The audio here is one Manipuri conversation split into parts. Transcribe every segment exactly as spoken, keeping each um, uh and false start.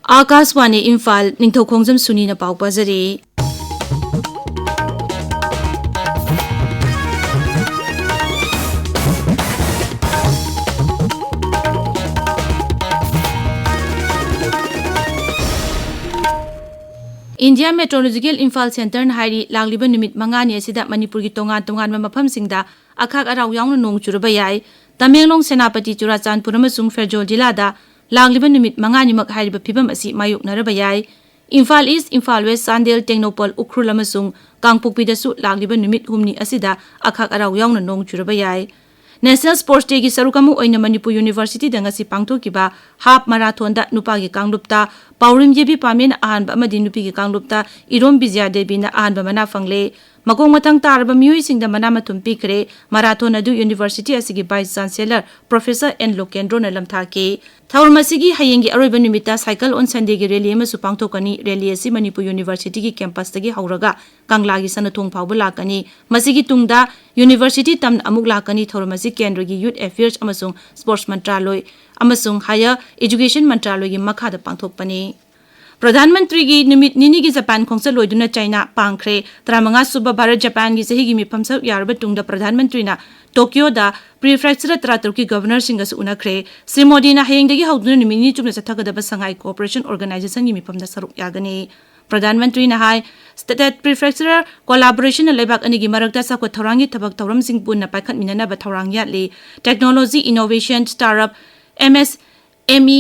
ꯑꯥꯀꯥꯁꯕꯥꯅꯤ ꯏꯝꯐꯥꯜ, ꯅꯤꯡꯊꯧꯈꯣꯡꯖꯝ ꯁꯨꯅꯤꯅ ꯄꯥꯎ ꯄꯥꯖꯔꯤ꯫ ꯏꯟꯗꯤꯌꯥ ꯃꯦꯇ꯭ꯔꯣꯂꯣꯖꯤꯀꯦꯜ ꯏꯝꯐꯥꯜ ꯁꯦꯟꯇꯔꯅ ꯍꯥꯏꯔꯤ, ꯂꯥꯛꯂꯤꯕ ꯅꯨꯃꯤꯠ ꯃꯉꯥꯅꯤ ꯑꯁꯤꯗ ꯃꯅꯤꯄꯨꯔꯒꯤ ꯇꯣꯉꯥꯟ ꯇꯣꯉꯥꯟꯕ ꯃꯐꯝꯁꯤꯡꯗ ꯑꯈꯥꯛ ꯑꯔꯥꯎ ꯌꯥꯎꯅ ꯅꯣꯡ ꯆꯨꯔꯕ ꯌꯥꯏ꯫ ꯇꯃꯦꯡꯂꯣꯡ, ꯁꯦꯅꯥꯄꯇꯤ, ꯆꯨꯔꯥꯆꯥꯟꯄꯨꯔ ꯑꯃꯁꯨꯡ ꯐꯦꯔꯖꯣꯜ ꯖꯤꯂꯥꯗ ꯂꯥꯛꯂꯤꯕ ꯅꯨꯃꯤꯠ ꯃꯉꯥꯅꯤꯃꯛ ꯍꯥꯏꯔꯤꯕ ꯐꯤꯕꯝ ꯑꯁꯤ ꯃꯥꯌꯣꯛꯅꯔꯕ ꯌꯥꯏ꯫ ꯏꯝꯐꯥꯜ ꯏꯁ, ꯏꯝꯐꯥꯜ ꯋꯦꯁ, ꯆꯥꯟꯗꯦꯜ, ꯇꯦꯡꯅꯧꯄꯜ, ꯎꯈ꯭ꯔꯨꯜ ꯑꯃꯁꯨꯡ ꯀꯥꯡꯄꯣꯛꯄꯤꯗꯁꯨ ꯂꯥꯛꯂꯤꯕ ꯅꯨꯃꯤꯠ ꯍꯨꯝꯅꯤ ꯑꯁꯤꯗ ꯑꯈꯥꯛ ꯑꯔꯥꯎ ꯌꯥꯎꯅ ꯅꯣꯡ ꯆꯨꯔꯕ ꯌꯥꯏ꯫ ꯅꯦꯁꯅꯦꯜ ꯁ꯭ꯄꯣꯔꯠꯁ ꯗꯦꯒꯤ ꯁꯔꯨꯛ ꯑꯃ ꯑꯣꯏꯅ ꯃꯅꯤꯄꯨꯔ ꯌꯨꯅꯤꯚꯔꯁꯤꯇꯤꯗ ꯉꯁꯤ ꯄꯥꯡꯊꯣꯛꯈꯤꯕ ꯍꯥꯞ ꯃꯔꯥꯊꯣꯟꯗ ꯅꯨꯄꯥꯒꯤ ꯀꯥꯡꯂꯨꯞꯇ ꯄꯥꯎꯔꯤꯝ ꯌꯦꯕꯤ ꯄꯥꯃꯦꯅ ꯑꯍꯥꯟꯕ ꯑꯃꯗꯤ ꯅꯨꯄꯤꯒꯤ ꯀꯥꯡꯂꯨꯞꯇ ꯏꯔꯣꯝ ꯕꯤꯖꯌꯥ ꯗꯦꯕꯤꯅ ꯑꯍꯥꯟꯕ ꯃꯅꯥ ꯐꯪꯂꯦ꯫ ꯃꯈꯣꯡ ꯃꯊꯪ ꯇꯥꯔꯕ ꯃꯤꯑꯣꯏꯁꯤꯡꯗ ꯃꯅꯥ ꯃꯊꯨꯝ ꯄꯤꯈ꯭ꯔꯦ꯫ ꯃꯔꯥꯊꯣꯟ ꯑꯗꯨ ꯌꯨꯅꯤꯚꯔꯁꯤꯇꯤ ꯑꯁꯤꯒꯤ ꯚꯥꯏꯁ ꯆꯥꯟꯁꯦꯂꯔ ꯄ꯭ꯔꯣꯐꯦꯁꯔ ꯑꯦꯟ ꯂꯣꯀꯦꯟꯗ꯭ꯔꯣꯅ ꯂꯝꯊꯥꯈꯤ꯫ ꯊꯧꯔꯝ ꯑꯁꯤꯒꯤ ꯍꯌꯦꯡꯒꯤ ꯑꯔꯣꯏꯕ ꯅꯨꯃꯤꯠꯇ ꯁꯥꯏꯀꯜ ꯑꯣꯟ ꯁꯟꯗꯦꯒꯤ ꯔꯦꯂꯤ ꯑꯃꯁꯨ ꯄꯥꯡꯊꯣꯛꯀꯅꯤ꯫ ꯔꯦꯂꯤ ꯑꯁꯤ ꯃꯅꯤꯄꯨꯔ ꯌꯨꯅꯤꯚꯔꯁꯤꯇꯤꯒꯤ ꯀꯦꯝꯄꯁꯇꯒꯤ ꯍꯧꯔꯒ ꯀꯪꯂꯥꯒꯤ ꯁꯅꯥꯊꯣꯡ ꯐꯥꯎꯕ ꯂꯥꯛꯀꯅꯤ꯫ ꯃꯁꯤꯒꯤ ꯇꯨꯡꯗ ꯌꯨꯅꯤꯚꯔꯁꯤꯇꯤ ꯇꯝꯅ ꯑꯃꯨꯛ ꯂꯥꯛꯀꯅꯤ꯫ ꯊꯧꯔꯝ ꯑꯁꯤ ꯀꯦꯟꯗ꯭ꯔꯒꯤ ꯌꯨꯊ ꯑꯦꯐꯤꯌꯔꯁ ꯑꯃꯁꯨꯡ ꯁ꯭ꯄꯣꯔꯠꯁ ꯃꯟꯇ꯭ꯔꯥꯂꯣꯏ ꯑꯃꯁꯨꯡ ꯍꯥꯌꯔ ꯑꯦꯖꯨꯀꯦꯁꯟ ꯃꯟꯇ꯭ꯔꯥꯂꯣꯏꯒꯤ ꯃꯈꯥꯗ ꯄꯥꯡꯊꯣꯛꯄꯅꯤ꯫ ꯄ꯭ꯔꯙꯥꯟ ꯃꯟꯇ꯭ꯔꯤꯒꯤ ꯅꯨꯃꯤꯠ ꯅꯤꯅꯤꯒꯤ ꯖꯄꯥꯟ ꯈꯣꯡꯆꯠ ꯂꯣꯏꯗꯨꯅ ꯆꯥꯏꯅꯥ ꯄꯥꯡꯈ꯭ꯔꯦ꯫ ꯇꯔꯥꯃꯉꯥ ꯁꯨꯕ ꯚꯥꯔꯠ ꯖꯄꯥꯟꯒꯤ ꯆꯍꯤꯒꯤ ꯃꯤꯐꯝ ꯁꯔꯨꯛ ꯌꯥꯔꯕ ꯇꯨꯡꯗ ꯄ꯭ꯔꯙꯥꯟ ꯃꯟꯇ꯭ꯔꯤꯅ ꯇꯣꯀꯤꯌꯣꯗ ꯄ꯭ꯔꯤꯐꯦꯛꯆꯔ ꯇꯔꯥꯇꯔꯨꯛꯀꯤ ꯒꯚꯔꯅꯔꯁꯤꯡꯒꯁꯨ ꯎꯅꯈ꯭ꯔꯦ꯫ ꯁ꯭ꯔꯤ ꯃꯣꯗꯤꯅ ꯍꯌꯦꯡꯗꯒꯤ ꯍꯧꯗꯨꯅ ꯅꯨꯃꯤꯠ ꯅꯤꯅꯤ ꯆꯨꯞꯅ ꯆꯠꯊꯒꯗꯕ ꯁꯉꯥꯏ ꯀꯣꯑꯣꯄꯔꯦꯁꯟ ꯑꯣꯔꯒꯅꯥꯏꯖꯦꯁꯟꯒꯤ ꯃꯤꯐꯝꯗ ꯁꯔꯨꯛ ꯌꯥꯒꯅꯤ꯫ ꯄ꯭ꯔꯙꯥꯟ ꯃꯟꯇ꯭ꯔꯤꯅ ꯍꯥꯏ, ꯁ꯭ꯇꯦꯠ ꯄ꯭ꯔꯤꯐꯦꯛꯆꯔ ꯀꯣꯂꯥꯕꯣꯔꯦꯁꯟꯅ ꯂꯩꯕꯥꯛ ꯑꯅꯤꯒꯤ ꯃꯔꯛꯇ ꯆꯥꯎꯈꯠ ꯊꯧꯔꯥꯡꯒꯤ ꯊꯕꯛ ꯊꯧꯔꯝꯁꯤꯡ ꯄꯨꯟꯅ ꯄꯥꯏꯈꯠꯃꯤꯟꯅꯅꯕ ꯊꯧꯔꯥꯡ ꯌꯥꯠꯂꯤ꯫ Technology, innovation, start up, M S M E,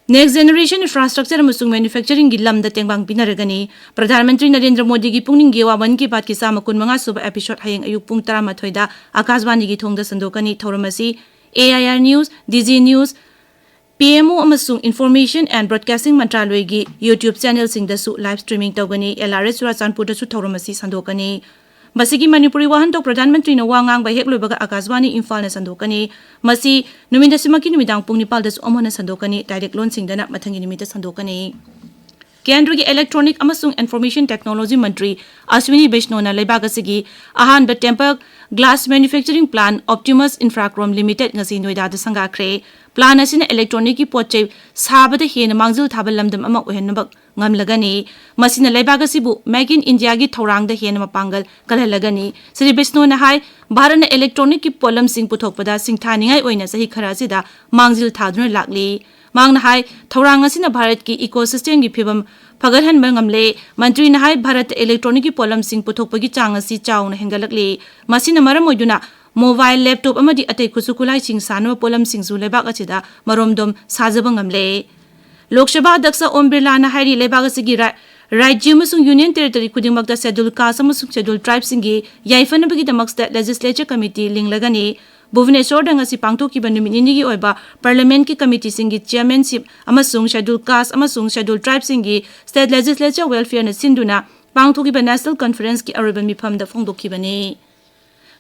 next generation infrastructure ꯑꯃꯁꯨꯡ ꯃꯦꯅꯨꯐꯦꯛꯆꯔꯤꯡꯒꯤ ꯂꯝꯗ ꯇꯦꯡꯕꯥꯡ ꯄꯤꯅꯔꯒꯅꯤ꯫ ꯄ꯭ꯔꯙꯥꯟ ꯃꯟꯇ꯭ꯔꯤ ꯅꯔꯦꯟꯗ꯭ꯔ ꯃꯣꯗꯤꯒꯤ ꯄꯨꯛꯅꯤꯡꯒꯤ ꯋꯥ ꯃꯟ ꯀꯤ ꯕꯥꯠꯀꯤ ꯆꯥꯝꯃ ꯀꯨꯟꯃꯉꯥ ꯁꯨꯕ ꯑꯦꯄꯤꯁꯣꯗ ꯍꯌꯦꯡ ꯑꯌꯨꯛ ꯄꯨꯡ ꯇꯔꯥꯃꯥꯊꯣꯏꯗ ꯑꯥꯀꯥꯁꯕꯥꯅꯤꯒꯤ ꯊꯣꯡꯗ ꯁꯟꯗꯣꯛꯀꯅꯤ꯫ ꯊꯧꯔꯝ ꯑꯁꯤ A I R news, D G news, P M O ꯑꯃꯁꯨꯡ ꯏꯟꯐꯣꯔꯃꯦꯁꯟ ꯑꯦꯟ ꯕ꯭ꯔꯣꯗꯀꯥꯁꯇꯤꯡ ꯃꯟꯇ꯭ꯔꯥꯂꯣꯏꯒꯤ YouTube ꯆꯦꯅꯦꯜꯁꯤꯡꯗꯁꯨ ꯂꯥꯏꯚ ꯁ꯭ꯇ꯭ꯔꯤꯃꯤꯡ ꯇꯧꯒꯅꯤ꯫ ꯑꯦꯜ ꯑꯥꯔ ꯑꯦꯁ ꯆꯨꯔꯥꯆꯥꯟꯄꯨꯔꯗꯁꯨ ꯊꯧꯔꯝ ꯑꯁꯤ ꯁꯟꯗꯣꯛꯀꯅꯤ꯫ ꯃꯁꯤꯒꯤ ꯃꯅꯤꯄꯨꯔꯤ ꯋꯥꯍꯟꯊꯣꯛ ꯄ꯭ꯔꯙꯥꯟ ꯃꯟꯇ꯭ꯔꯤꯅ ꯋꯥ ꯉꯥꯡꯕ ꯍꯦꯛ ꯂꯣꯏꯕꯒ ꯑꯥꯀꯥꯁꯕꯥꯅꯤ ꯏꯝꯐꯥꯜꯅ ꯁꯟꯗꯣꯛꯀꯅꯤ꯫ ꯃꯁꯤ ꯅꯨꯃꯤꯠ ꯑꯁꯤꯃꯛꯀꯤ ꯅꯨꯃꯤꯗꯥꯡ ꯄꯨꯡ ꯅꯤꯄꯥꯜꯗꯁꯨ ꯑꯃꯨꯛ ꯍꯟꯅ ꯁꯟꯗꯣꯛꯀꯅꯤ꯫ ꯗꯥꯏꯔꯦꯛ ꯂꯣꯟꯁꯤꯡꯗꯅ ꯃꯊꯪꯒꯤ ꯅꯨꯃꯤꯠꯇ ꯁꯟꯗꯣꯛꯀꯅꯤ꯫ ꯀꯦꯟꯗ꯭ꯔꯒꯤ ꯏꯂꯦꯛꯇ꯭ꯔꯣꯅꯤꯛ ꯑꯃꯁꯨꯡ ꯏꯟꯐꯣꯔꯃꯦꯁꯟ ꯇꯦꯛꯅꯣꯂꯣꯖꯤ ꯃꯟꯇ꯭ꯔꯤ ꯑꯁ꯭ꯋꯤꯅꯤ ꯕꯩꯁꯅꯣꯅ ꯂꯩꯕꯥꯛ ꯑꯁꯤꯒꯤ ꯑꯍꯥꯟꯕ tempered glass manufacturing plant Optimus Infrachrome Limited ꯉꯁꯤ ꯅꯣꯏꯗꯥꯗ ꯁꯪꯒꯥꯈ꯭ꯔꯦ꯫ Plant ꯑꯁꯤꯅ ꯏꯂꯦꯛꯇ꯭ꯔꯣꯅꯤꯛꯀꯤ ꯄꯣꯠ ꯆꯩ ꯁꯥꯕꯗ ꯍꯦꯟꯅ ꯃꯥꯡꯖꯤꯜ ꯊꯥꯕ ꯂꯝꯗꯝ ꯑꯃ ꯑꯣꯏꯍꯟꯅꯕ ꯉꯝꯂꯒꯅꯤ꯫ ꯃꯁꯤꯅ ꯂꯩꯕꯥꯛ ꯑꯁꯤꯕꯨ Make in Indiaꯒꯤ ꯊꯧꯔꯥꯡꯗ ꯍꯦꯟꯅ ꯃꯄꯥꯡꯒꯜ ꯀꯜꯍꯜꯂꯒꯅꯤ꯫ ꯁ꯭ꯔꯤ ꯕꯩꯁꯅꯣꯅ ꯍꯥꯏ, ꯚꯥꯔꯠꯅ ꯏꯂꯦꯛꯇ꯭ꯔꯣꯅꯤꯛꯀꯤ ꯄꯣꯠꯂꯝꯁꯤꯡ ꯄꯨꯊꯣꯛꯄꯗ ꯁꯤꯡꯊꯥꯅꯤꯡꯉꯥꯏ ꯑꯣꯏꯅ ꯆꯍꯤ ꯈꯔ ꯑꯁꯤꯗ ꯃꯥꯡꯖꯤꯜ ꯊꯥꯗꯨꯅ ꯂꯥꯛꯂꯤ꯫ ꯃꯍꯥꯛꯅ ꯍꯥꯏ, ꯊꯧꯔꯥꯡ ꯑꯁꯤꯅ ꯚꯥꯔꯠꯀꯤ ꯏꯀꯣꯁꯤꯁꯇꯦꯝꯒꯤ ꯐꯤꯕꯝ ꯐꯒꯠꯍꯟꯕ ꯉꯝꯂꯦ꯫ ꯃꯟꯇ꯭ꯔꯤꯅ ꯍꯥꯏ, ꯚꯥꯔꯠꯇ ꯏꯂꯦꯛꯇ꯭ꯔꯣꯅꯤꯛꯀꯤ ꯄꯣꯠꯂꯝꯁꯤꯡ ꯄꯨꯊꯣꯛꯄꯒꯤ ꯆꯥꯡ ꯑꯁꯤ ꯆꯥꯎꯅ ꯍꯦꯟꯒꯠꯂꯛꯂꯤ꯫ ꯃꯁꯤꯅ ꯃꯔꯝ ꯑꯣꯏꯗꯨꯅ mobile, laptop ꯑꯃꯗꯤ ꯑꯇꯩ ꯈꯨꯠꯁꯨ ꯈꯨꯠꯂꯥꯏꯁꯤꯡ ꯁꯥꯅꯕ ꯄꯣꯠꯂꯝꯁꯤꯡꯁꯨ ꯂꯩꯕꯥꯛ ꯑꯁꯤꯗ ꯃꯔꯣꯝꯗꯣꯝ ꯁꯥꯖꯕ ꯉꯝꯂꯦ꯫ ꯂꯣꯛ ꯁꯚꯥ ꯑꯗ꯭ꯌꯛꯁ ꯑꯣꯝ ꯕꯤꯔꯂꯥꯅ ꯍꯥꯏꯔꯤ, ꯂꯩꯕꯥꯛ ꯑꯁꯤꯒꯤ ꯔꯥ-, ꯔꯥꯖ꯭ꯌ ꯑꯃꯁꯨꯡ ꯌꯨꯅꯤꯌꯟ ꯇꯦꯔꯤꯇꯣꯔꯤ ꯈꯨꯗꯤꯡꯃꯛꯇ Scheduled Caste ꯑꯃꯁꯨꯡ Scheduled Tribeꯁꯤꯡꯒꯤ ꯌꯥꯏꯐꯅꯕꯒꯤꯗꯃꯛ State Legislature Committee ꯂꯤꯡꯂꯒꯅꯤ꯫ ꯚꯨꯕꯅꯦꯁ꯭ꯋꯔꯗ ꯉꯁꯤ ꯄꯥꯡꯊꯣꯛꯈꯤꯕ ꯅꯨꯃꯤꯠ ꯅꯤꯅꯤꯒꯤ ꯑꯣꯏꯕ Parliamentꯀꯤ committeeꯁꯤꯡꯒꯤ chairmanship ꯑꯃꯁꯨꯡ Scheduled Caste ꯑꯃꯁꯨꯡ Scheduled Tribeꯁꯤꯡꯒꯤ State Legislature Welfareꯅ ꯁꯤꯟꯗꯨꯅ ꯄꯥꯡꯊꯣꯛꯈꯤꯕ National Conferenceꯀꯤ ꯑꯔꯣꯏꯕ ꯃꯤꯐꯝꯗ ꯐꯣꯡꯗꯣꯛꯈꯤꯕꯅꯤ꯫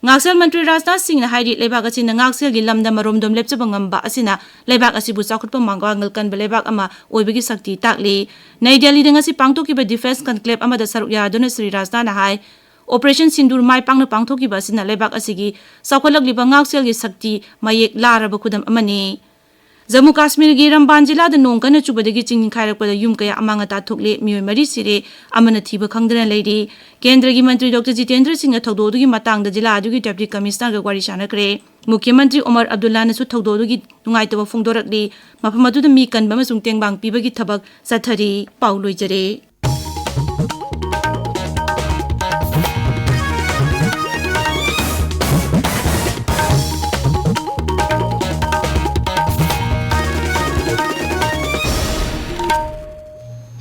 ꯉꯥꯛꯁꯦꯜ ꯃꯟꯇ꯭ꯔꯤ ꯔꯥꯖꯅꯥꯊ ꯁꯤꯡꯅ ꯍꯥꯏꯔꯤ, ꯂꯩꯕꯥꯛ ꯑꯁꯤꯅ ꯉꯥꯛꯁꯦꯜꯒꯤ ꯂꯝꯗ ꯃꯔꯣꯝꯗꯣꯝ ꯂꯦꯞꯆꯕ ꯉꯝꯕ ꯑꯁꯤꯅ ꯂꯩꯕꯥꯛ ꯑꯁꯤꯕꯨ ꯆꯥꯎꯈꯠꯄ ꯃꯄꯥꯡꯒꯜ ꯀꯟꯕ ꯂꯩꯕꯥꯛ ꯑꯃ ꯑꯣꯏꯕꯒꯤ ꯁꯛꯇꯤ ꯇꯥꯛꯂꯤ꯫ ꯅꯩ ꯗꯦꯜꯂꯤꯗ ꯉꯁꯤ ꯄꯥꯡꯊꯣꯛꯈꯤꯕ Defence Conclave ꯑꯃꯗ ꯁꯔꯨꯛ ꯌꯥꯗꯨꯅ ꯁ꯭ꯔꯤ ꯔꯥꯖꯅꯥꯊꯅ ꯍꯥꯏ, Operation Sindoor ꯃꯥꯏ ꯄꯥꯛꯅ ꯄꯥꯡꯊꯣꯛꯈꯤꯕ ꯑꯁꯤꯅ ꯂꯩꯕꯥꯛ ꯑꯁꯤꯒꯤ ꯆꯥꯎꯈꯠꯂꯛꯂꯤꯕ ꯉꯥꯛꯁꯦꯜꯒꯤ ꯁꯛꯇꯤ ꯃꯌꯦꯛ ꯂꯥꯔꯕ ꯈꯨꯗꯝ ꯑꯃꯅꯤ꯫ ꯖꯝꯃꯨ ꯀꯥꯁꯃꯤꯔꯒꯤ ꯔꯝꯕꯥꯟ ꯖꯤꯂꯥꯗ ꯅꯣꯡ ꯀꯟꯅ ꯆꯨꯕꯗꯒꯤ ꯆꯤꯡ ꯅꯤꯡꯈꯥꯏꯔꯛꯄꯗ ꯌꯨꯝ ꯀꯌꯥ ꯑꯃꯥꯡ ꯑꯇꯥ ꯊꯣꯛꯂꯦ, ꯃꯤꯑꯣꯏ ꯃꯔꯤ ꯁꯤꯔꯦ, ꯑꯃꯅ ꯊꯤꯕ ꯈꯪꯗꯅ ꯂꯩꯔꯤ꯫ ꯀꯦꯟꯗ꯭ꯔꯒꯤ ꯃꯟꯇ꯭ꯔꯤ ꯗꯣꯛꯇꯔ ꯖꯤꯇꯦꯟꯗ꯭ꯔ ꯁꯤꯡꯅ ꯊꯧꯗꯣꯛ ꯑꯗꯨꯒꯤ ꯃꯇꯥꯡꯗ ꯖꯤꯂꯥ ꯑꯗꯨꯒꯤ Deputy Commissionerꯒ ꯋꯥꯔꯤ ꯁꯥꯟꯅꯈ꯭ꯔꯦ꯫ ꯃꯨꯈ꯭ꯌ ꯃꯟꯇ꯭ꯔꯤ ꯑꯣꯃꯔ ꯑꯕꯗꯨꯜꯂꯥꯅꯁꯨ ꯊꯧꯗꯣꯛ ꯑꯗꯨꯒꯤ ꯅꯨꯡꯉꯥꯏꯇꯕ ꯐꯣꯡꯗꯣꯔꯛꯂꯤ꯫ ꯃꯐꯝ ꯑꯗꯨꯗ ꯃꯤ ꯀꯟꯕ ꯑꯃꯁꯨꯡ ꯇꯦꯡꯕꯥꯡ ꯄꯤꯕꯒꯤ ꯊꯕꯛ ꯆꯠꯊꯔꯤ꯫ ꯄꯥꯎ ꯂꯣꯏꯖꯔꯦ꯫